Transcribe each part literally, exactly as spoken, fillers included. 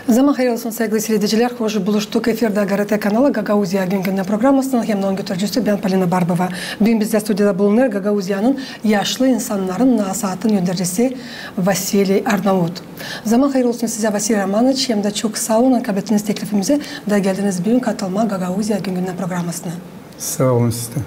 Zaman hayır olsun, saygılı siiredicilär. Hoş buluştuk efirdä GRT kanalı Gagauziya gün-gündän programasının hem dä onun götürücüsü bän, Polina Barbova. Büün bizdä studiyada bulunêr Gagauziyanın yaşlı insannarın nasaatın öndercisi Vasiliy Arnaut. Zaman hayır olsun sizä, Vasiliy Romanoviç, hem dä çok saa olun, kabul ettiniz teklifimizi da geldiniz büün katılmaa Gagauziya gün-gündän programasına. Saa olun siz dä.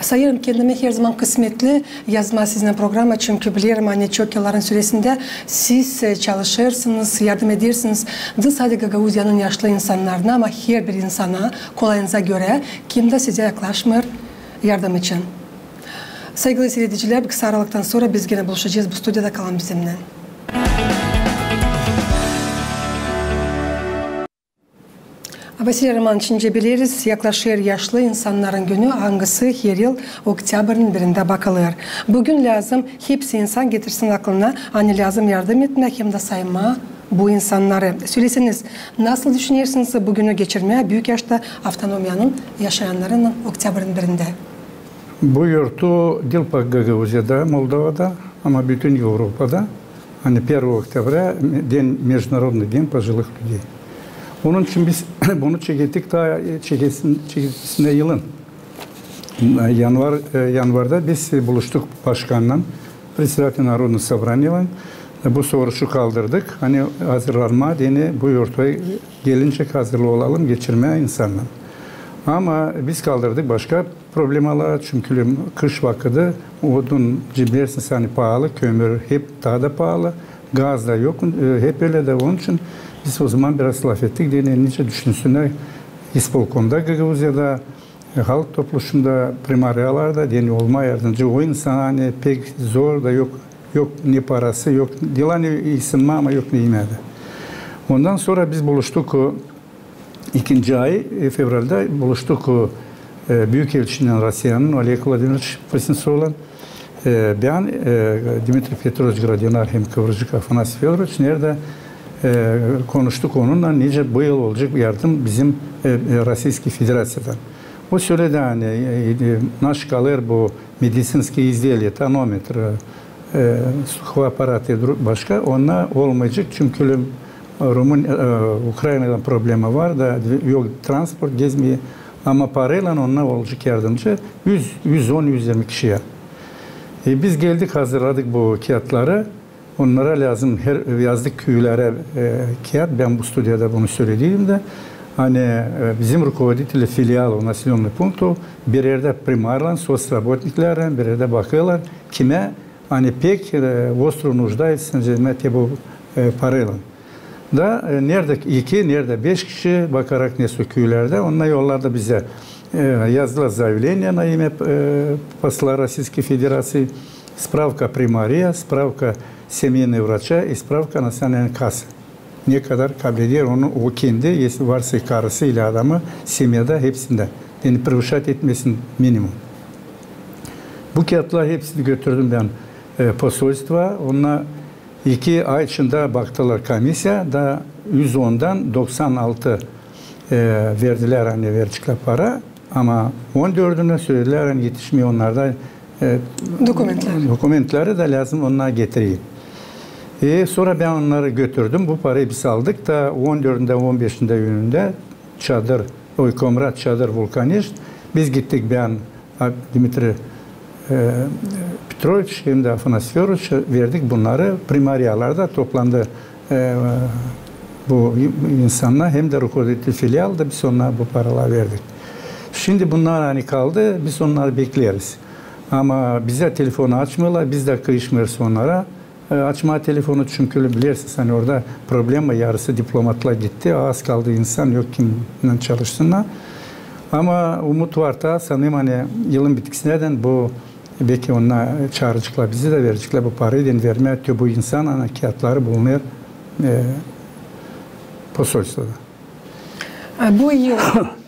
Sayêrım kendimä herzaman kısmetli yazmaa sizinnän programa, çünkü bilerim, ani çok yılların süresindä siz, e, çalışêrsınız, yardım edersiniz, diil sade Gagauziyanın yaşlı insannarına, ama herbir insana, kolayınıza görä, kim dä sizä yaklaşmêêr yardım için. Saygılı siiredicilär, bir kısa aralıktan sora biz genä buluşacez bu studiyada, kalın bizimnän. Vasiliy Romanoviç, nicä bileriz, yaklaşêr yaşlı insannarın günü, angısı her yıl oktyabrın birindä bakılêr. Bu gün lääzım hepsi insan getirsin aklına, ani lääzım yardım etmää hem dä saymaa bu insannarı. Söläseniz, nasıl düşünersiniz bu günü geçirmää büük yaşta avtonomiyanın yaşayannarınnan oktyabrın birindä? Bu yortu diil pak Gagauziyada, Moldovada, ama bütün Evropada, ani первого октября, день, Международный день пожилых людей. Onun için biz bunu çekettik taa, e, çekesin, çekesin yılın. E, yanvar, e, yanvarda biz buluştuk başkannan, председателем Народного собрания, e, bu soruşu kaldırdık. Ani hazırlanmaa deyni bu yortuya gelincä hazır olalım geçirmää insannan. Ama biz kaldırdık başka problemalar, çünkü kış vakıdı, odun cibnersiniz, ani paalı, kömür hep taa da paalı, gaz da yok, e, hep ölä dä. Onun için biz ozaman biraz lafettik, deyni, nicä düşünsünnär ispolkomda Gagauziyada, e, halk topluşunda, primariyalarda, deyni, olmaa yardımcı o insana, ani pek zor da, yok, yok ne parası, yok, diil ani isinmää, ama yok ne imää dä. Ondan sora biz buluştuk o ikinci ay, e, fevralda buluştuk o, e, büük elçinnän Rusiyanın, Oleg Vladimiroviç Voznetsovlan, e, bän, e, Dmitriy Petroviç Grodyanar hem Kıvırcık Afanasiy Födoroviç, neredä, e, konuştuk onunnan, nicä bu yıl olacek yardım bizim, e, e, Российская Федерациядан. O söledi, ani, e, e, naş kalêr bu медицинские изделия, тонометр, e, слуховые аппараты, dru-, başka, onnar olmayacek, çünkü, e, Rumun-, e, Ukraynadan problema var da, yok transport gezmää, ama paraylan onnar olacek yardımcı üz, üz on, üz irmi kişiyä. E, biz geldik, hazırladık bu kiyatları. Onnara lääzım, her, yazdık küülerä, e, kiyat. Bän bu studiyada bunu sölediydim dä. Ani, e, bizim руководители филиала, населённый пункт, bir erdä primarlan, соцработниклärlän bir erdä bakêrlar, kimä, ani pek, e, остро нуждаются, te bu, e, paraylan. Da, e, neredä iki, neredä beş kişi bakarak nesä küülerdä, onnar yollardı bizä, e, yazdılar заявление на имя, e, посла Российской Федерации, справка примария, справка семейного врача и справка национальной кассы. Ne kadar kabul eder onu o kendi, если varsa karısı ile adamı, семьяда hepsindä. Yani превышать etmesin минимум. Bu kiyatları hepsini götürdüm bän, e, посольствоya. Onnar iki ay içindä baktılar komissiya, da üz ondan doksan altı, e, verdilär, ani vereceklär para. Ama on dördünä söledilär, ani etişmeer onnarda, e, dokumentlär. Dokumentleri da lääzım onnar getireyim. E, sora bän onnarı götürdüm. Bu parayı biz aldık da on dördündä, on beşindä günündä çadır, oy, komrat çadır Vulkaneşt. Biz gittik, bän, a, Dmitriy, e, Petroviç hem dä Afanasiy Födoroviç verdik bunnarı. Primariyalarda toplandı, e, bu insannar hem dä руководитель филиала da, biz onnara bu paraları verdik. Şindi bunnar, ani kaldı, biz onnarı bekleriz. Ama bizä telefonu açmêêrlar, biz dä kıyışmêêrız onnara e, açmaa telefonu, çünkü bilersiniz, ani orada problema, yarısı diplomatlar gitti, az kaldı insan, yok kimnän çalışsınnar. Ama umut var da, sanêrım, ani yılın bitkisinädän bu, beki onnar çaaraceklar bizi da vereceklär bu parayı deyni vermää, te bu insan, ani kiyatları bulunêr, e, посольствода. E, bu yıl,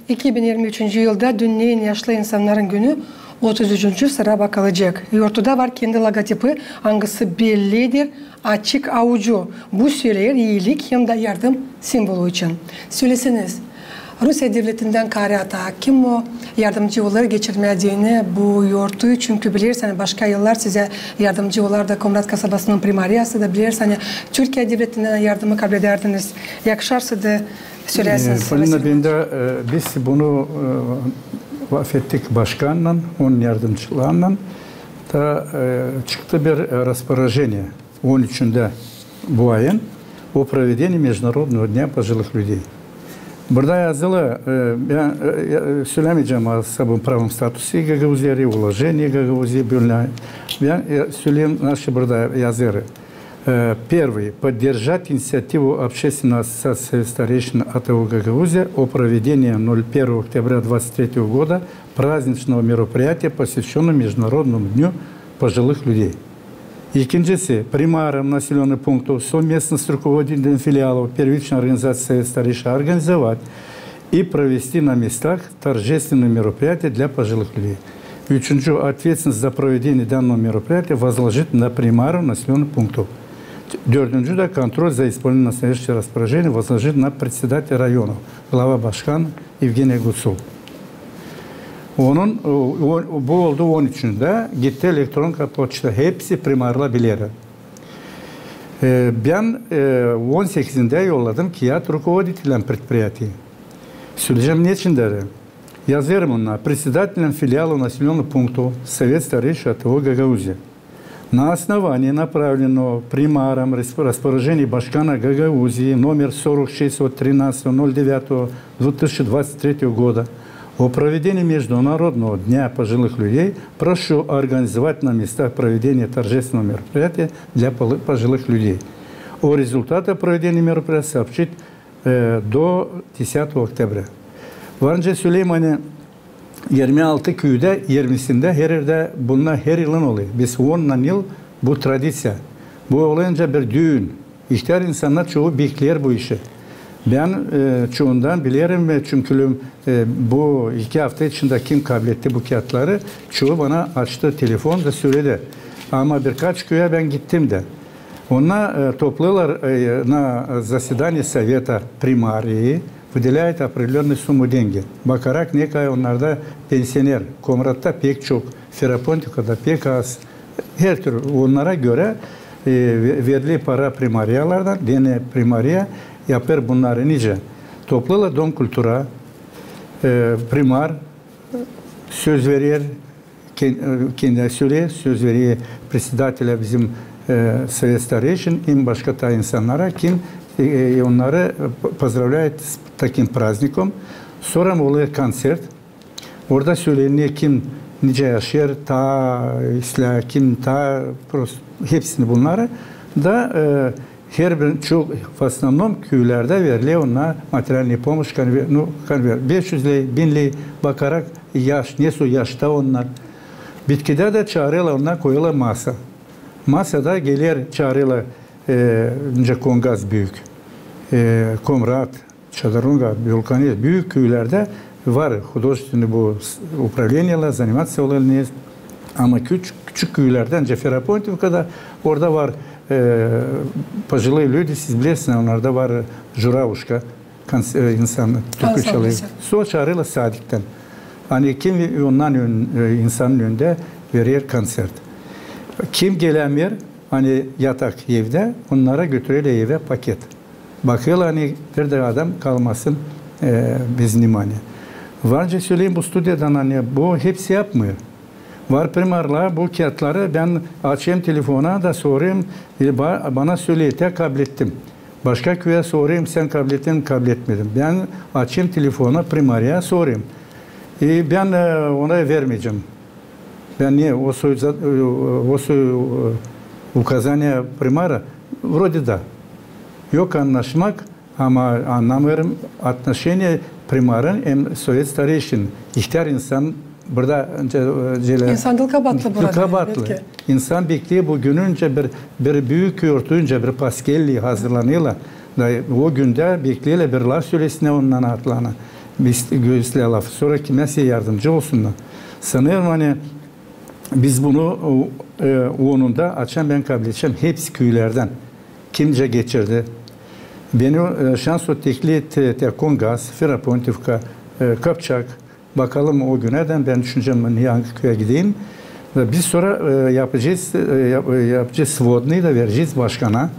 iki bin irmi üçüncü yılda dünneyin yaşlı insannarın günü otuz üçüncü sıra bakılacek. Yortuda var kendi logotipi, angısı bellidir açık avucu. Bu söleer iilik hem dä yardım simvolu için. Söleseniz, Rusiya devletindän kaarä ata, kim o yardımcı olêr geçirmää deyni bu yortuyu? Çünkü bilersin, ani başka yıllar sizä yardımcı olêr da Komrat kasabasının primariyası da, bilersin, ani Türkiya devletindän yardımı kabledärdiniz. Yakışarsa da sölärsiniz. E, Polina, bendä, e, biz bunu, e, lafettik başkannan, onun yardımcılarınnan da, e, çıktı bir, e, распоряжение on üçündä bu ayın о проведении Международного дня пожилых людей. Burada yazılı, e, bän, e, e, sölämeyecäm o особом правном статусе Гагаузии, уложении Гагаузии, bölä. Bän, e, söleyim, nasıl burada yazılı. Э, первый. Поддержать инициативу Общественной ассоциации старейшин А Т О Гагаузия о проведении ноль первого октября двадцать третьего года праздничного мероприятия, посвящённого Международному дню пожилых людей. İkincisi, primarом населённых пунктов совместно с руководителем филиалов первичной организации Совет старейшин организовать и провести на местах торжественные мероприятия для пожилых людей. Üçüncü, ответственность за проведение данного мероприятия возложить на примаров населённых пунктов. Dördüncü dä, контроль за исполнением настоящего распоряжения возложить на председателя районов, глава, başkan Евгения Гуцул. Onun, o, o, bu oldu on üçündä, gitti elektronika poçta, hepsi primarlar bilerlär. E, bän, e, on sekizindä yolladım kiyat руководителям предприятий. Söleyecäm, neçin deer. Yazêrım ona, председателям филиалов населённых пунктов Совет старейшин А Т О Гагаузия. На основании направленного примаром расп-, распоряжения başkana Гагаузии номер сорок шесть от тринадцатого ноль девятого две тысячи двадцать третьего года о проведении Международного дня пожилых людей прошу организовать на местах проведения торжественного мероприятия для полы-, пожилых людей. О результатах проведения мероприятия сообщить, э, до десятого октября. Var nicä söleyim, ani irmi altı küüdä, irmisindä, her erdä bunnar her yılın olêr. Biz onnan yıl bu tradiţiya. Bu olêr nicä bir düün. İhtär insannar çoyu bekleer bu işi. Bän, e, çoyundan bilerim, e, çünkü, e, bu iki afta içindä kim kabletti bu kiyatları, çoyu bana açtı telefon da söledi. Ama birkaç küüyä bän gittim dä. Onnar, e, toplêêrlar, e, на заседании совета примарии, выделяют определённую сумму деньги. Bakarak, ne kadar onnarda pensioner, Komratta pek çok, Ferapontikovkada pek az. Her türlü onnara görä, e, ve-, veriler para primariyalardan, denä primariya yapêr bunnarı nicä. Toplêêrlar Dom kultura, e, primar söz verer, ken-, e, kendä söleer, söz verer председателя bizim, e, Совет старейшин, hem başka taa insannara, kim, e, e, onnarı, e, p-, поздравляет с таким праздником. Sora olêr konţert. Orada söleer, kim nicä yaşêêr, taa islää, kim taa prost, hepsini bunnarı. Da, e, her bir, çok, в основном küülerdä veriler onnara материальная помощь, konver-, ну, konver-, beş üz ley, bin ley, bakarak yaş, nesoy yaşta onnar. Bitkidä dä çaarêrlar, onnar koyêrlar masa. Masada geler, çaarêrlar, e, nicä Kongaz büük, e, Komrat, Чадронга, Bölkanez, büük küülerdä var художественный bu s-, управлениелär, заниматься olêrlar. Ama küç-, küçük küülerdä, nicä Ferapontikovkada, orada var, e, пожилые люди, siz bilersiniz, onnarda var Журавушка, kans-, e, insan türkü çalêr. Sora çaarêrlar sadiktän. Ani kim onnar ön-, e, insanın önündä verer konţert. Kim gelämeer, ani yatak evdä, onnara götürerlär evä paket. Bakêrlar, ani bir dä adam kalmasın, e, без внимания. Var nicä söleyim bu studiyadan, ani bu hepsi yapmêêr. Var primarlar, bu kiyatları bän açêrım telefona da sorêrım, e, ba-, bana söleer, te kablettim. Başka küüyä sorêrım, sän kablettin, kabletmedim. Bän açêrım telefona, primariya sorêrım. E, bän, e, ona vermeyecäm. Bän ne, o soy za-, e, o soy, e, указания примара, вроде да. Yok annaşmak, ama annamêêrım отношение primarın hem Совет старейшин. İhtär insan burada, e, ce-, e, celä... İnsan dil kabaatlı burada, belki. İnsan bekleer bu günü nicä bir, bir büük yortuyu nicä, bir паскелли hazırlanêrlar. Da o gündä bekleerlär, bir laf sölesin onnar adlarına. Biz gösterä laf. Sora kimä sä yardımcı olsunnar. Sanêrım, ani biz bunu, e, onunda açan bän kabledecäm hepsi küülerdän. Kimcä geçirdi. Beni, e, şansora teklif etti, e, Kongaz, Firapontivka, e, Kapçak. Bakalım o günä dä, bän düşünecäm, ne, angı küüyä gideyim. Ve biz sora, e, yapacez, e, yap-, e, yapacez svodnıy da verecez başkana.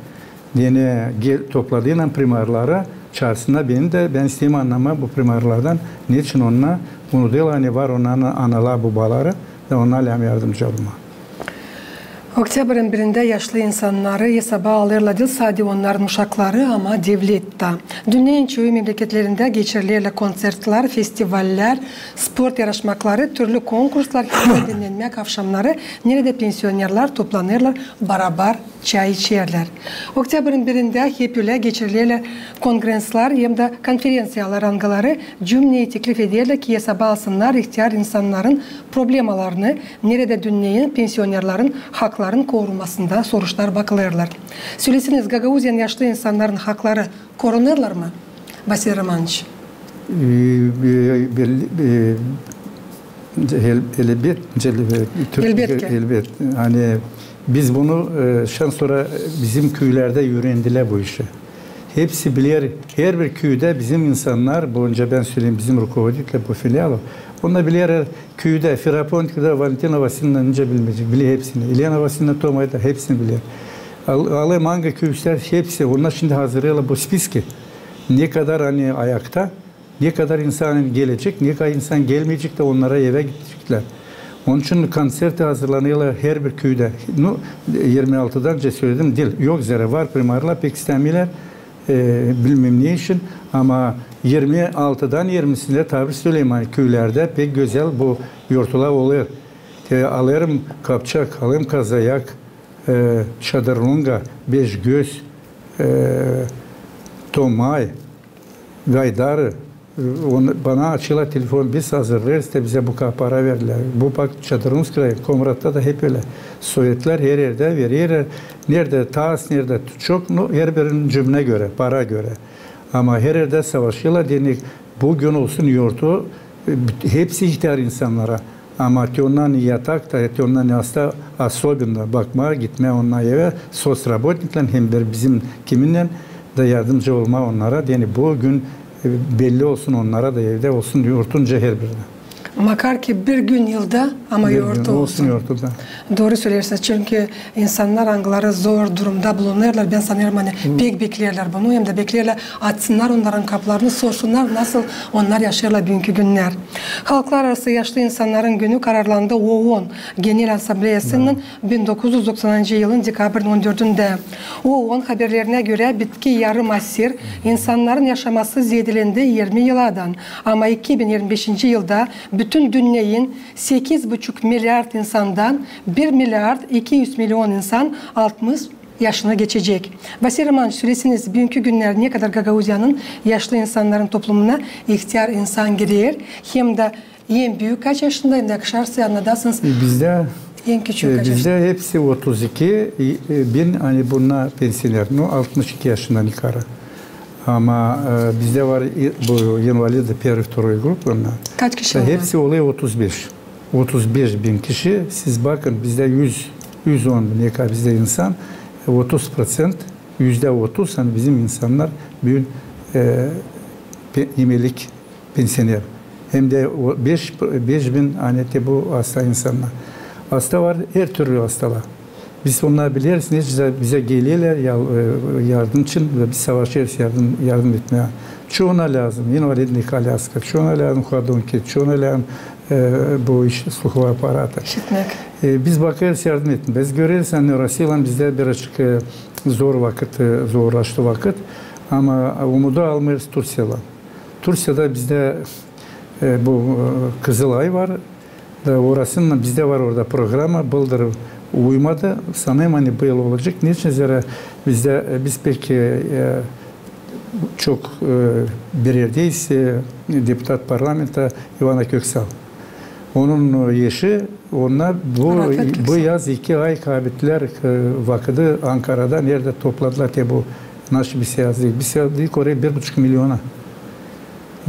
Deyni gel-, topladıynan primarları, çarsınnar beni dä, bän isteerim annamaa bu primarlardan, neçin onnar bunu diil, ani var onnarın analar, bubaları, da onnara lääzım yardımcı olmaa. Oktyabrın birindä yaşlı insannarı esaba alêrlar diil sade onnarın uşakları, ama devlet tä. Dünneyin çoyu memleketlerindä geçirilerlär kontsertlär, festivallär, sport yaraşmakları, türlü konkurslar, hem dä dinnenmäk avşamnarı, neredä pensionerlär toplanêrlar, barabar çay içerlär. Oktyabrın birindä hep ölä geçirilerlär kongreslär hem dä konferenţiyalar, angıları cümneyi teklif ederlär ki, esaba alsınnar ihtiyar insannarın problemalarını, neredä dünneyin pensionerlärın haklarının korumasında soruşlar bakılêrlar. Söläseniz, Gagauziyanın yaşlı insannarın hakları korunêrlar mı, Vasiliy Romanoviç? E, e, belli, e, el-, elbet, elbet, Türk-, Elbetki. Elbet. Ani biz bunu, e, şansora bizim küülerdä üürendi bu işi. Hepsi biler, herbir küüdä bizim insannar, bu, öncä bän söleyim, bizim rukovoditelär bu filialı, onnar biler, küüdä, Firapontivkada Valentina Vasilievna nicä bilmeyecek, biler hepsini. Elena Vasilievna Tomay da hepsini biler. Al-, alêrım angı küü istärsän, hepsi, onnar şindi hazırlêêrlar bu spiski. Ne kadar, ani, ayakta, ne kadar insan gelecek, ne kadar insan gelmeyecek dä onnara evä gideceklär. Onun için kontserti hazırlanêrlar herbir küüdä. Nu, irmi altıdan öncä söledim, diil. Yok, zerä var primarlar, pek istämeerlär, e, bilmäm ne için, ama irmi altıdan irmisindä, tabii söleyim, ani küülerdä pek gözäl bu yortular olêr. Te alêrım Kapçak, alêrım Kazayak, e, Çadırlunga, Beşgöz, e, Tomay, Gaydarı, e, on-, bana açêrlar telefon, biz hazırlêêrız, te bizä bu kadar para verdiler. Bu bak Çadırlunskaya, Komratta da hep ölä. Sovetlär her erdä vererlär, neredä az, neredä çok, nu, herbirinin cebinä görä, para görä. Ama her erdä savaşêrlar, deyni bu gün olsun yortu, e, hepsi ihtiyar insannara. Ama te ondan yatak da, te ondan hasta, особенно bakmaa, gitmää ondan evä, socraботниклän hem bir bizim kiminnän dä yardımcı olmaa onnara, deyni bu gün, e, belli olsun onnara da, evdä olsun yortunca herbirinä. Makar ki bir gün yılda, ama yortu olsun. Olsun yortu da. Dooru söleersiniz, çünkü insannar, angıları zor durumda bulunêrlar, bän sanêrım, ani pek bekleerlär bunu, hem dä bekleerlär, açsınnar onnarın kapılarını, sorsunnar, nasıl onnar yaşêêrlar büünkü günnär. Halklararası yaşlı insannarın günü kararlandı OON Genel Assambleyasının bin dokuz üz doksanıncı yılın dekabrın on dördündä. OON haberlerinä görä, bitki yarım asir insannarın yaşaması zeedelendi irmi yıladan. Ama iki bin irmi beşinci yılda bütün dünneyin sekiz buçuk milliard insandan bir milliard iki üz million insan altmış yaşını geçecek. Vasiliy Romanoviç, söläseniz, büünkü günnär ne kadar Gagauziyanın yaşlı insannarın toplumuna ihtiyar insan girer, hem dä en büük kaç yaşında, hem dä kışarsa annadasınız. E, bizdä, en küçük, e, kaç yaşında? Bizdä hepsi otuz iki, e, e, bin, ani bunnar pensioner, nu, altmış iki yaşından yukarı. Ama, e, bizdä var, e, bu инвалиды первой, второй группы, onnar. Kaç kişi onnar? Hepsi olêr otuz beş. Otuz beş bin kişi, siz bakın, bizdä üz, üz on bin, ne kadar bizdä insan, e, otuz proţent, üzdä otuz, ani bizim insannar büün, e, pe-, imelik pensioner. Hem dä o beş, beş bin, ani te bu hasta insannar. Hasta var, her türlü hastalar. Biz onnarı bileriz, neçin bizä gelerlär ya-, e, yardım için, da biz savaşêrız yardım, yardım etmää. Çoyuna lääzım инвалидная коляска, çoyuna lääzım ходунки, çoyuna lääzım, e, bu iş, слуховой аппараты. İşitmäk. E, biz bakêrız yardım etmää. Biz göreriz, ani Rusiyaylan bizdä birazcık, e, zor vakıt, e, zorlaştı vakıt. Ama umudu almêêrız Tursiyaylan. Tursiyada bizdä, e, bu, e, Kızılay var. Da orasınnan bizdä var orada programa, bıldır uymadı. Sanêrım, ani bu yıl olacek. Neçin zerä bizdä, e, biz pek, e, e, çok, e, bir erdeyiz, e, deputat parlamenta İvana Köksal. Onun, e, eşi, onnar bu, bu yaz iki ay kaybettilär, e, vakıdı Ankarada, neredä topladılar te bu, naşi bir seyazlık. Bir seyazlık orayı bir buçuk milyona.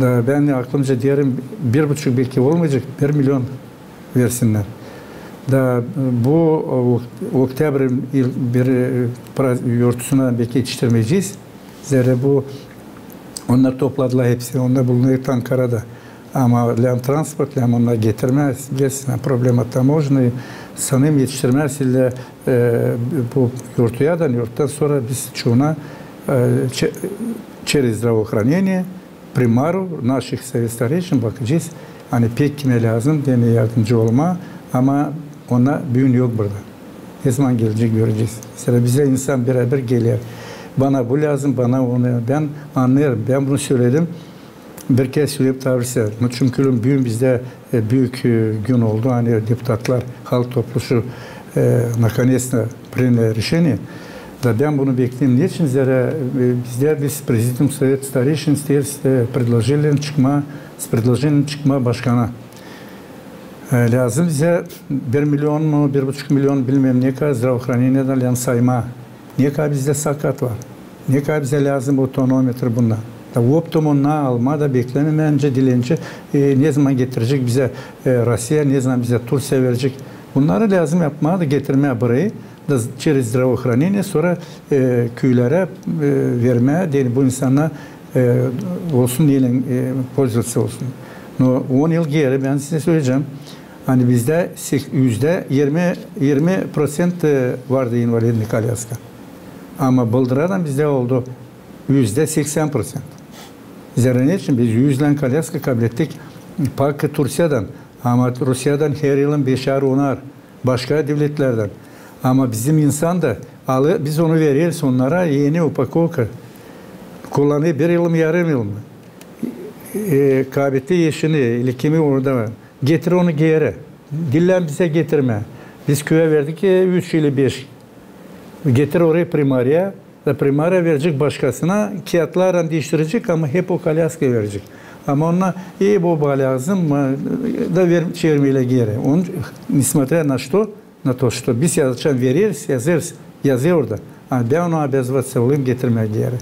Da bän aklımca deerim, bir buçuk belki olmayacek, bir milyon versinnär. Da bu, o, oktyabrın bir, e, pra-, yortusuna belki etiştirmeyecez. Zerä bu, onnar topladılar hepsini, onnar bulunêr Ankarada. Ama lääzım transport, lääzım onnar getirmää, bilärsin, problema tamožnaya, sanêrım, etiştirmää sildä, e, bu yurtuyadan, yurttan sora biz çoyuna, e, çe-, через здравоохранение, primaru, naših Совет старейшин bakacez, ani pek kimä lääzım, deyni yardımcı olmaa, ama onnar büün yok burada. Ne zaman gelecek, görecez. Mesela bizä insan beraber geler. Bana bu lääzım, bana onu. Bän annêêrım, bän bunu söledim. Bir kerä söleyim tavrısa. Çünkü büün bizdä, e, büük, e, gün oldu. Ani deputatlar, halk topluşu, e, наконец-то приняли решение. Da bän bunu bekleerim. Neçin? Zerä, e, bizdä biz Президиум Совет старейшин isteeriz, e, предложениелän çıkmaa, s предложениелän çıkmaa başkana. E, lääzım bizä bir million mu, bir buçuk million, bilmeerim, ne kadar здравоохранениедän lääzım saymaa. Ne kadar bizdä sakat var. Ne kadar bizä lääzım bu tonometr, bunnar. Da оптом onnar almaa da beklemää, bän dilenci, e, ne zaman getirecek bizä, e, Rusiya, ne zaman bizä Tursiya verecek. Bunnarı lääzım yapmaa da getirmää burayı da через здравоохранение, sora, e, küülerä, e, vermää, deyni bu insannar, e, olsun, neylän, e, пользоваться olsun. Но on yıl geeri bän sizä söleyecäm, ani bizdä sek-, üzdä irmi, irmi proţent, e, vardı инвалидный коляска. Ama Bıldıradan bizdä oldu üzdä seksän proţent. Zerä neçin biz üz län kolyaska kablettik pak Tursiyadan, ama Rusiyadan her yılın beşär-onar, başka devletlerdän. Ama bizim insan da alêr, biz onu vereriz onnara, eni upakovka. Kullanêr bir yıl mı, yarım yıl mı? E, kaabetti eşini, ili kimi orada, getir onu geeri. Diil län bizä getirmää. Biz küüyä verdik, e, üç ili beş. Getir orayı primariyaya, da primariya verecek başkasına, kiyatlarlan diiştirecek, ama hep o kolyaskayı verecek. Ama onnar, e, bu bana lääzım, e, da ver, çevirmeerlär geeri. Onun, несмотря на что, на то, что biz yazacam, vereriz, yazêrız, yazêr orada. Ama bän onu обязываться olêrım getirmää geeri.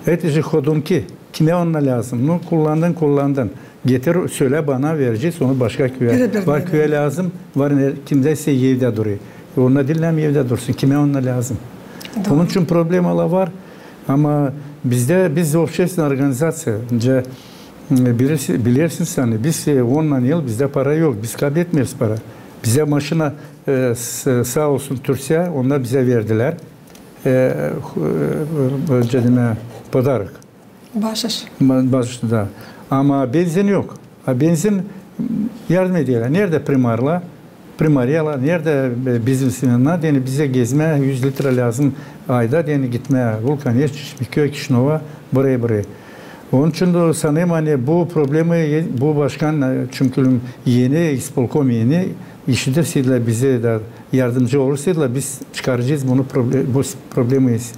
Это же ходунки. Kimä onnar lääzım? Ну, kullandın, kullandın. Getir, sölä bana, verecez onu başka küüyä. Var küüyä lääzım, var ne, kimdäsä evdä durêr. E, onnar diil lääzım evdä dursun, kimä onnar lääzım? Onun için problemalar var. Ama bizdä, biz общественная организация, nicä, e, bilersi-, bilersiniz, ani biz, e, onnan yıl bizdä para yok, biz kabletmeeriz para. Bizä maşina, e, s-, saa olsun Tursiya, onnar bizä verdilär. E, e, öncä demää, подарок. Baaşış. Ba-, baaşış, da. Ama benzin yok. A benzin yardım ederlär. Neredä primarlar, primariyalar, neredä, e, biznesmenlär, deyni bizä gezmää üz liträ lääzım ayda, deyni gitmää Vulkaneşçä, Çişmiköy, Kişinöv, burayı, burayı. Onun için dä sanêrım, ani bu problema, e, bu başkan, e, çünkü eni, ispolkom eni, işidirseydilär bizi da yardımcı olursaydılar, biz çıkaracez bunu proble-, bu s-, problemayı s-,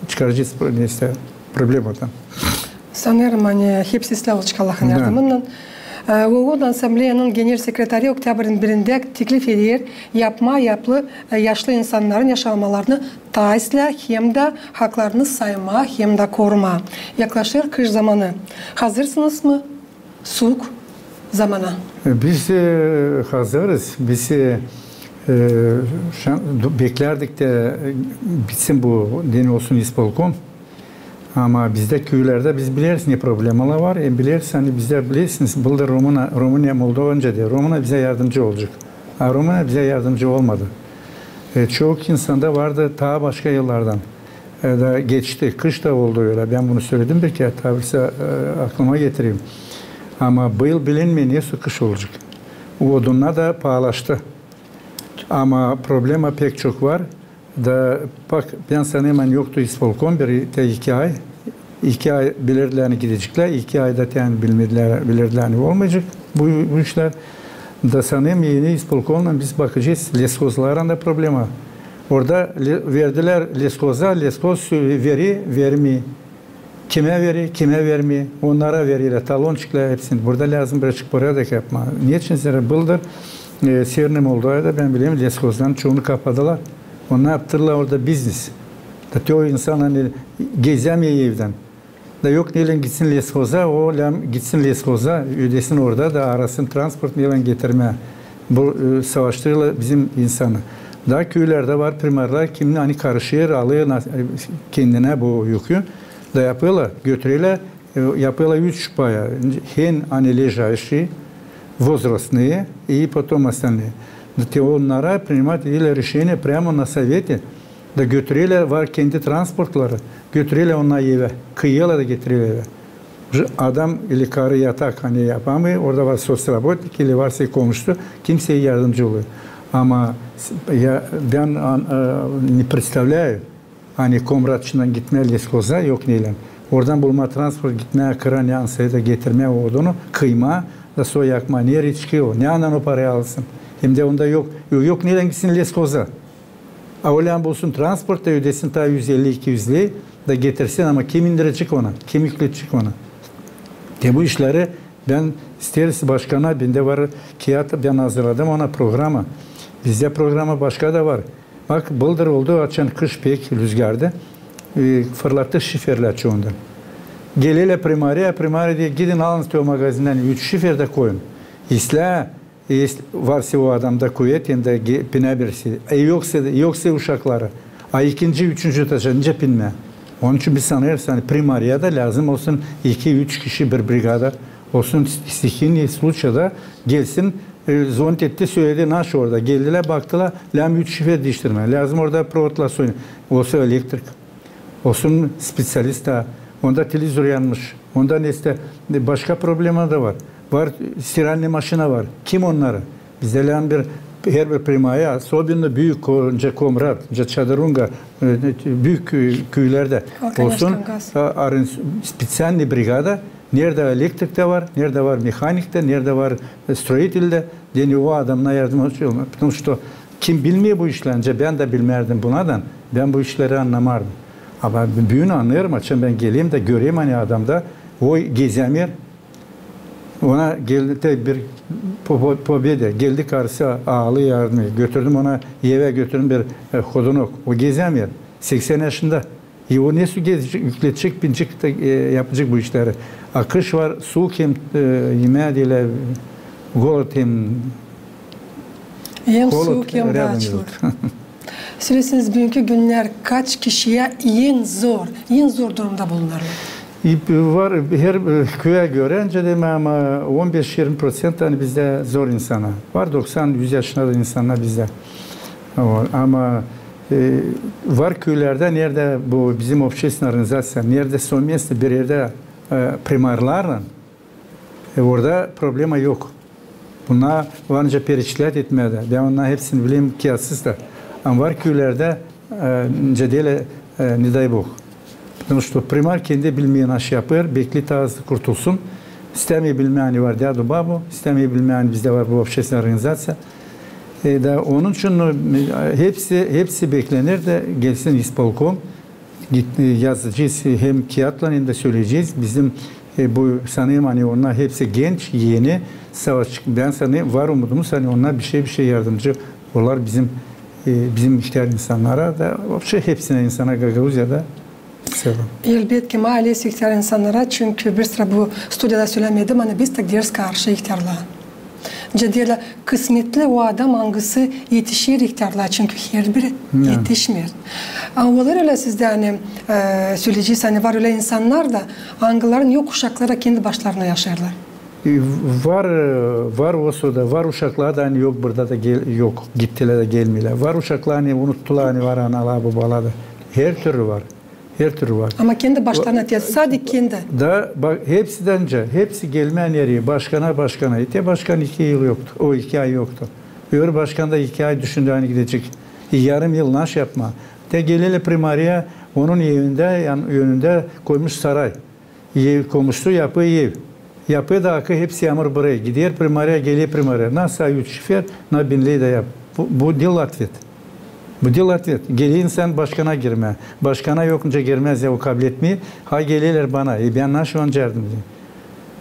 çıkaracez pro-, neysä, problemadan. Sanêrım, ani hepsi islää olacek Allahın yardımınnan. E, OON Assambleyanın genel sekreteri oktyabrın birindä teklif eder yapmaa yapılı, e, yaşlı insannarın yaşamalarını taa islää hem dä haklarını saymaa hem dä korumaa. Yaklaşêr kış zamanı. Hazırsınız mı? Suuk zamana. E, biz, e, hazırız. Biz, e, e, şan-, du-, beklärdik dä, e, bitsin bu, deyni olsun ispolkom. Ama bizdä küülerdä biz bileriz, ne problemalar var. E, bileriz, ani bizdä, bilersiniz, bıldır Rumuna-, Rumıniya, Moldova öncä dä, Rumıniya bizä yardımcı olacek. A Rumıniya bizä yardımcı olmadı. E, çok insanda vardı taa başka yıllardan. E, da geçti. Kış da oldu ölä. Bän bunu söledim bir kerä, tavrısa, e, aklıma getireyim. Ama bu yıl bilinmeer, nesoy kış olacek. Odunnar da paalaştı. Ama problema pek çok var. Da bak, bän sanêrım, ani yoktu ispolkom bir te iki ay. İki ay bilirdilär, ani gideceklär. İki ayda te ani bilmedilär, bilirdilär, ani olmayacek bu, bu işlär. Da sanêrım, eni ispolkomnan biz bakacez, leshozlarlan da problema. Orada le-, verdilär leshoza, leshoz veri, vermeer. Kimä veri, kimä vermeer, onnara verirlär, talonçiklar hepsini. Burada lääzım birazcık poredak yapmaa. Neçin? Zerä bıldır, e, Severni Moldovada, bän bilerim, leshozların çoyunu kapadılar. Onnar yaptırdılar orada biznes. Da te o insan, ani gezämeer evdän. Da yok neylän gitsin leshoza, o lääzım gitsin leshoza, ödesin orada da arasın transport, neylän getirmää. Bu, e, savaştırdılar bizim insanı. Da küülerdä var primarlar, kim ani karışêr, alêr na-, e, kendinä bu yükü. da yapêrlar, götüreler, e, yapêrlar üç paya. Hem, ani, лежачие, возрастные и потом остальные. Te onnara принимать ediler решение прямо на совете. Da götüreler, var kendi transportları. Götüreler onnarı evä. Kıyêrlar da getireler evä. Adam ili karı yatak, ani yapamêêr, orada var соцработник ili varsa komşusu, kimsey yardımcı olêr. Ama s-, ya, bän an-, e, не представляю, ani Komratçıdan gitmää Leskozä, yok neylän. Oradan bulmaa transport, gitmää kıra, ne ansayı da getirmää odunu, kıymaa, da sora yakmaa. Nereyi çıkêr o? Neredän o parayı alsın? Hem dä onda yok, yok neylän gitsin Leskozä. A oleyim bulsun transport da ödesin taa üz elli, iki üz ley da getirsin, ama kim indirecek ona? Kim ükledecek ona? Te bu işleri bän isteerim başkana, bendä var kiyat, bän hazırladım ona programa. Bizdä programa başka da var. Bak, bıldır oldu, açan kış pek lüzgardı. E, fırlattı şiferlär çoyundan. Gelelär primariya, primariya deer, gidin alın te o magazindän üç şifer da koyun. İslää, e, varsa o adamda kuvet, hem dä ge-, binä birisi. E, yoksa, yoksa uşakları. A ikinci, üçüncü etaja nicä binmää? Onun için biz sanêrız, ani primariyada lääzım olsun iki, üç kişi bir brigada. Olsun стихийный случай da gelsin, e, звонит etti, söledi, naşey orada. Geldilär, baktılar, lääzım üç şifer diiştirmää. Lääzım orada provodlar soyun. Olsun elektrik. Olsun специалист da. Onda televizor yanmış. Onda neysä, başka problema da var. Var стиральный машина var. Kim onnarı? Bizdä lääzım bir, herbir primariya, особенно büük, ko-, nicä Komrat, nicä Çadırunga, e, büük kü-, küülerdä. Olsun, a, arın специальный brigada, neredä elektrik dä var, neredä var mehanik dä, neredä var, e, строитель dä, deyni o adamnara yardım olsun. Потому что kim bilmeer bu işleri, nicä bän dä bilmärdim bunadan, bän bu işleri annamardım. Ama büün annêêrım, açan bän gelerim dä görerim, ani adamda o gezämeer, ona geldi te bir po-, po-, Pobeda, geldi karısı, aali yardım etti. Götürdüm ona, evä götürdüm bir, e, hodunok. O gezämeer. Seksän yaşında. E, o nesoy gezecek, ükledecek, binecek da, e, yapacek bu işleri. A kış var, suuk hem, e, imää deyni, голод hem Hem suuk, hem da açlık. Söläseniz, büünkü günnär kaç kişiyä en zor, en zor durumda bulunêrlar? E, var, her, e, küüyä görä, nicä deerim, ama on beş irmi proţent, ani bizdä zor insana. Var doksan, üz yaşına da insana bizdä. Ama, e, var küülerdä, neredä bu bizim общественная организация, neredä совместно bir erdä, e, primarlarlan, e, orada problema yok. Bunnar var nicä перечислять etmää dä. Bän onnarın hepsini bilerim kiyatsız da. Ama var küülerdä, e, nicä deerlär, e, не дай бог. Потому что primar kendi bilmeer, naşey yapêr, bekleer taa kurtulsun. İstämeer bilmää, ani var dädu-babu, istämeer bilmää, ani bizdä var bu общественная организация. E, da onun için, e, hepsi, hepsi beklener dä gelsin исполком. Git, e, yazacez hem kiyatlan, hem dä söleyecez. Bizim, e, bu, sanêrım, ani onnar hepsi genç, eni savaş. Bän sanêrım, var umudumuz, ani onnar bişey, bişey yardımcı olêr bizim, e, bizim ihtär insannara da, вообще hepsinä insana Gagauziyada. Selam. Elbetki, maalesef ihtär insannara, çünkü bir sıra bu studiyada sölämedim, ani biz taa gideriz karşı ihtärlaa. Nicä deerlär, kısmetli o adam, angısı etişer ihtärlaa, çünkü herbiri etişmeer. A olêr ölä sizdä, ani, e, söleyecez, ani var ölä insannar da, angıların yok uşakları, kendi başlarına yaşêêrlar. E, var, e, var olsa da, var uşaklar da, ani yok burada da gel-, yok, gittilär dä gelmeerlär. Var uşaklar, ani unuttular, ani var analar, babalar da. Her türlü var. Her türlü var. Ama kendi başlarına te-, sadik kendi. Da, bak, hepsidän nicä, hepsi gelmää nereyi? Başkana, başkana. E, te başkan iki yıl yoktu, o iki ay yoktu. Öbür başkan da iki ay düşündü, ani gidecek. E, yarım yıl naş yapmaa. Te gelelär primariya, onun evindä, yan önündä koymuş saray. Ev, komşusu yapêr ev. Yapêr da akı hepsi yamur burayı. Gider primariya, geler primariya. Na say üç şifer, na bin ley da yap. Bu, bu diil ответ. Bu diil ответ. Geler insan başkana girmää. Başkana yok nicä girmää, ya o kabletmeer. Ha gelelär bana. E, bän naşı var nicä yardım edeyim?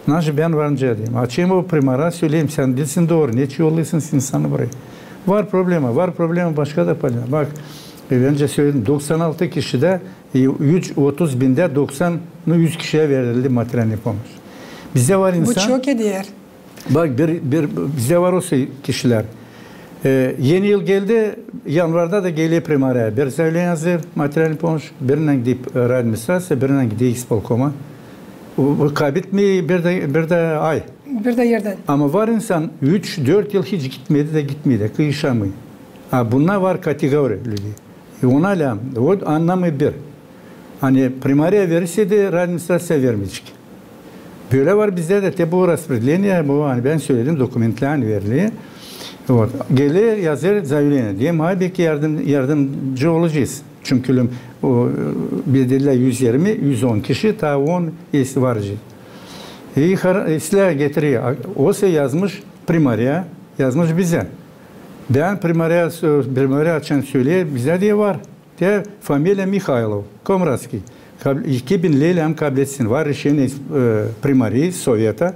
Naşı bän var nicä yardım edeyim? Açêrım o primara, söleyim, sän diilsin dooru. Neçin yollêêrsın insanı burayı? Var problema, var problema, başka da problema. Bak, e, bän söleyim, doksan altı kişidä E, üç, otuz bindä doksan üç kişiyä verildi materialnıy pomoş. Bizdä var insan. Bu çok eder. Bak, bir, bir, bizdä var o şey kişilär. E, eni yıl geldi, yanvarda da geler primariyaya. Bir zayavilenä hazır, materialnıy pomoş, birinnän gidip, e, rayadministraţiya, birinnän gidip ispolkoma. O, o kabetmeer bir dä, bir dä ay. Bir dä erdän. Ama var insan üç, dört yıl hiç gitmedi dä gitmedi, kıyışamêêr. A bunnar var kategoriya lüdey. E, ona lääzım, o annamêêr bir. Ani primariya verilseydi, rayadministraţiya vermeyecek. Bölä var bizdä dä, te bu raspredileniye, bu, ani bän söledim, dokumentlär verili. Вот. Geler, yazêr zayavileniyä. Deerim, ha, beki yardım, yardımcı olacez. Çünkü o, bir dedilär üz irmi, üz on kişi, taa on var. E, har-, islää getirer. A, o sä yazmış primariya, yazmış bizä. Bän primariya, primariya açan söleer, bizdä dä var. Te familiya Mihaylov, Komratskiy. Kab-, iki bin ley lääzım kabletsin. Var reşeniye, e, primariya, soveta.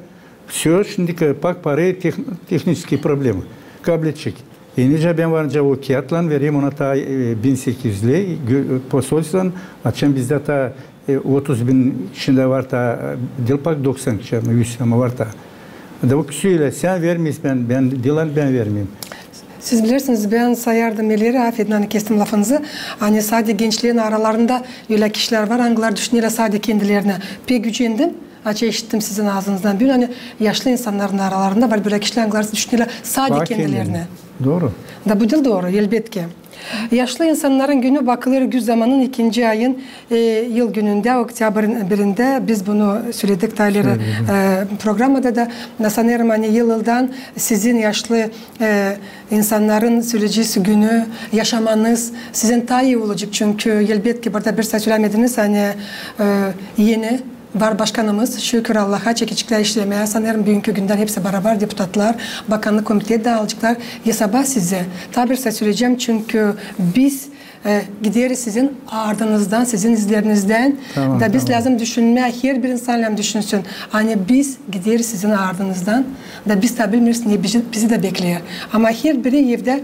Всё, şindiki pak parayı, teh-, tehniçeskiy problema. Kabledecek. E, nicä bän var nicä o kiyatlan vereyim ona taa, e, bin sekiz üz ley, gö-, posolstvodan, açan bizdä taa, e, otuz bin içindä var taa, e, diil pak doksan kişi, ama üz, ama var taa. Da bu söleer, sän vermeersin, bän, bän, diil ani bän vermeerim. Siz bilersiniz, bän sayardım ileri, afedin, ani kestim lafınızı, ani sade gençlerin aralarında ölä kişilär var, angıları düşünerlär sade kendilerinä. Pek gücendim, açan işittim sizin aazınızdan büün, ani yaşlı insannarın aralarında var bölä kişilär, angıları düşünerlär sade kendilerinä. Dooru. Da bu diil dooru, elbetki. Yaşlı insannarın günü bakılêr güz zamanın ikinci ayın, e, yıl günündä, oktyabrın birindä. Biz bunu söledik taa ileri, e, programada da. Sanêrım, ani yıl-yıldan sizin yaşlı, e, insannarın söleyecez günü, yaşamanız sizin taa ii olacek. Çünkü, elbetki, burada bir sä sölämediniz, ani, e, eni var başkanımız, şükür Allaha, çekeceklär işlemää. Sanêrım, büünkü gündän hepsi barabar, deputatlar, bakannık, komitet dä alaceklar esaba sizi. Taa bir sä söleyecäm, çünkü biz, e, gideriz sizin ardınızdan, sizin izlerinizdän. Da biz lääzım düşünmää, herbir insan lääzım düşünsün, ani biz gideriz sizin ardınızdan. Da biz taa bilmeeriz, ne bizi, bizi dä bekleer. Ama herbiri evdä,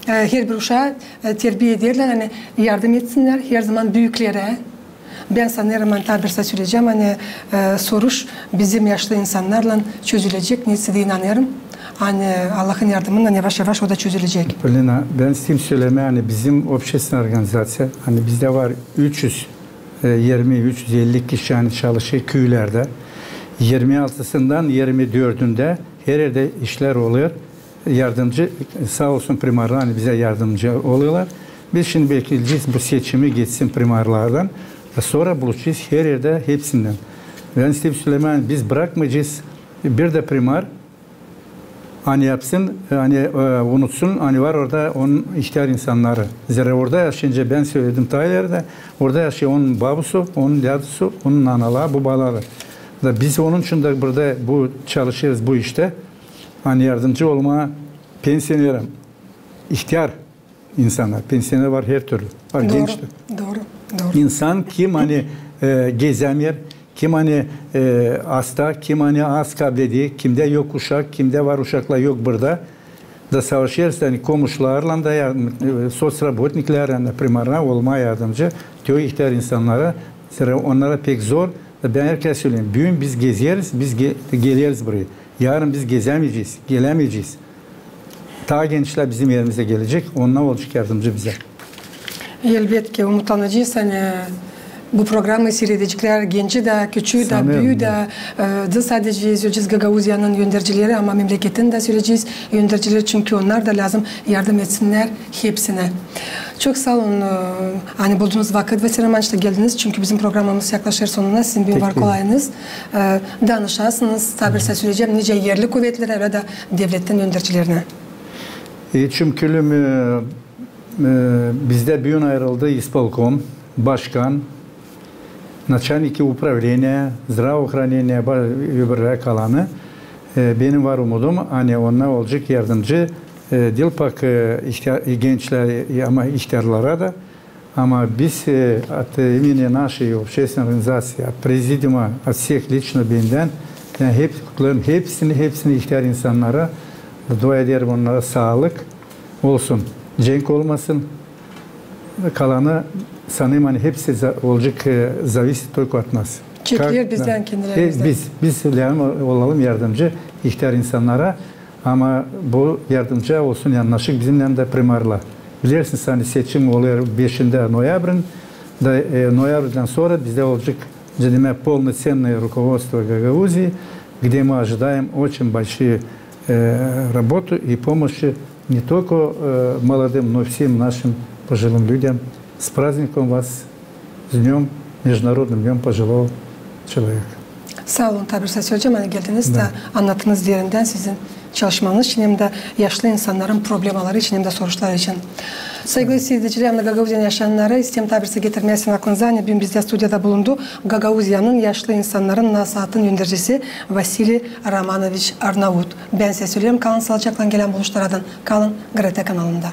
e, herbir uşaa, e, terbiya ederlär, ani yardım etsinnär herzaman büüklerä. Bän sanêrım, ani taa bir sä söleyecäm, ani, e, soruş bizim yaşlı insannarlan çözülecek, neçin dä inanêrım, ani Allahın yardımınnan yavaş-yavaş o da çözülecek. Polina, bän isteerim sölemää, ani bizim общественная организация, ani bizdä var üç üz, e, irmi, üç üz elli kişi, ani çalışêr küülerdä. İrmi altısından irmi dördündä her erdä işlär olêr. Yardımcı, saa olsun primarlar, ani bizä yardımcı olêrlar. Biz şindi bekleyecez bu seçimi geçsin primarlardan. Sora buluşacez her erdä hepsinnän. Bän isteerim sölemää, ani biz brakmayacez bir dä primar, ani yapsın, ani, e, unutsun, ani var orada onun ihtär insannarı. Zerä orada yaşayınca, bän söledim taa ileri dä, orada yaşêêr onun babusu, onun dädusu, onun anaları, bubaları. Da biz onun için dä burada bu çalışêrız bu iştä. Ani yardımcı olmaa pensioneram, ihtär insannar, pensioner var her türlü, var genç dä. Dooru, dooru. İnsan, kim, ani, e, gezämeer, kim, ani, e, asta, kim, ani az kabledi, kimdä yok uşak, kimdä var uşaklar, yok burada. Da savaşêrız, ani komuşlarlan da yardım, e, socraботниклärlän dä, primarlan olmaa yardımcı, te o ihtär insannara, zerä onnara pek zor. Da bän herkerä söleerim, büün biz gezeriz, biz ge-, geleriz buraya. Yarın biz gezämeyecez, gelämeyecez. Taa gençlär bizim erimizä gelecek, onnar olacek yardımcı bizä. Elbetki, umutlanacez, ani bu programayı siiredeceklär genci dä, küçüü dä, büyüü dä, e, diil sadecä, söleyecez, Gagauziyanın öndercileri, ama memleketin dä, söleyecez, öndercileri, çünkü onnar da lääzım yardım etsinnär hepsinä. Çok saa olun, e, ani buldunuz vakıt, Vasiliy Romanoviç, da geldiniz, çünkü bizim programamız yaklaşêr sonuna, sizin büün var kolayınız, e, danışasınız, taa bir sä söleyecäm, nicä erli kuvetlerä, ölä dä devletin öndercilerinä. E, çünkü, e, e, bizdä büün ayırıldı ispolkom, başkan, начальники управления, здравоохранения, ba-, öbürlär kalanı. E, benim var umudum, ani onnar olacek yardımcı, e, diil pak, e, ihtär-, gençlär, e, ama ihtärlara da. Ama biz, e, от имени нашей общественной организации, от президиума, от всех лично bendän, bän hep kutlarım hepsini, hepsini ihtär insannara, dua ederim onnara saalık olsun, cenk olmasın. Kalanı sanêrım, ani hepsi za-, olacek, e, зависит только от нас. Çekiler bizdän, kendilerinden. E, biz, biz lääzım olalım yardımcı ihtär insannara. Ama bu yardımcı olsun yanaşık bizimnän dä primarlar. Bilersiniz, ani seçim olêr beşindä noyabrin, da, e, noyabrdan sora bizdä olacek, demek, полноценное руководство Гагаузии, где мы ожидаем очень большие, э, работу и помощи не только, э, молодым, но и всем нашим пожилым людям. С праздником вас, с днём, Международным днём пожилого человека. Saa olun, Tabir Sasölcem, ani geldiniz da annattınız derindän sizin çalışmanız için hem dä yaşlı insannarın problemaları için hem dä soruşları için. Saygılı siiredicilär, hem dä Gagauziyanın yaşayannarı, isteerim tabirsa getirmää sizin aklınıza, ani büün bizdä studiyada bulundu Gagauziyanın yaşlı insannarın nasaatın öndercisi Vasiliy Romanoviç Arnaut. Bän sizä söleerim, kalın saalıcaklan, gelän buluşmaradın kalın GRT kanalında.